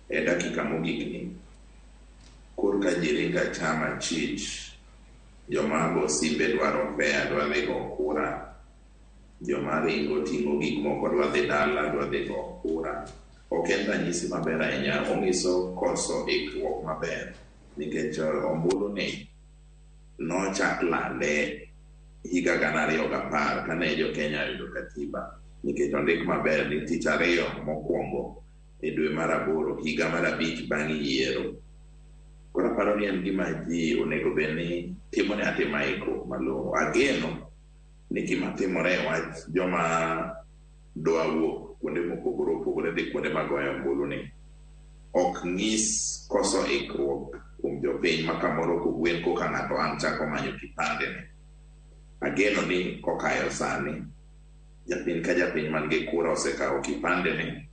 E dakika mogik ni, korka ji ringo achama chich, joma go simbe dwaro fare dwa dhi go kura, joma ringo ting'o gik moko dwa dhi dala dwa dhi go kura. Ok en ranyisi maber ahinya, onyiso koso ikruok maber nikech ombulu ni nochak lande higa 2010 kane jo Kenya oyudo katiba nikech ondik maber ni tich ariyo mokwongo e dwe mar aboro higa mar abich bang' yiero. Koro aparo ni en gima ji onego bed ni timone atima ikruok malong'o. Ageno ni gima timore e wach joma dwa wuok kuonde mopogore opogore dhi kuonde magoyo ombulu ni ok nyis koso ikruok kuom jopiny ma kamoro kogwen koka ng'ato ang' chako manyo kipande ne. Ageno ni kokayo sani, japiny ka japiny man gi kura osekawo kipande ne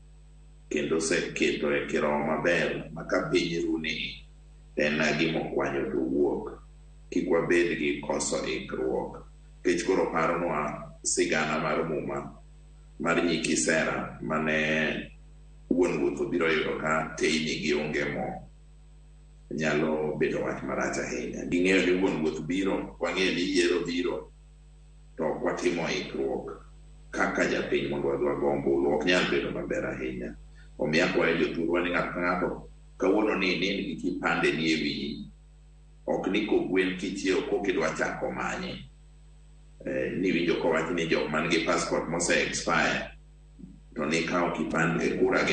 kendo oseketo e kirowo maber ma ka piny ru ni to en gima okwanyo to wuok. Kik wabed gi koso ikruok. Nikech koro paronwa sigana mar muma mar nyi kisera mane wuon wuoth obiro yudo ka teyni gi onge mo. Nyalo bedo wach marach ahinya. Ging'eyo ni wuon wuoth biro, wang'eyo ni yiero biro, to ok watimo ikruok kaka japiny mondo wadhi wago ombulu. Ok nyal bedo maber ahinya. Omiyo akwayo jothurwa ni ng'ato ka ng'ato kawuono ni in gi kipande ni e wiyi. Ok ni kogwen kichiewo koka idwa chako manye. Niwinjo kowach ni jok man gi passport mose expire to nikawo kipande kura gi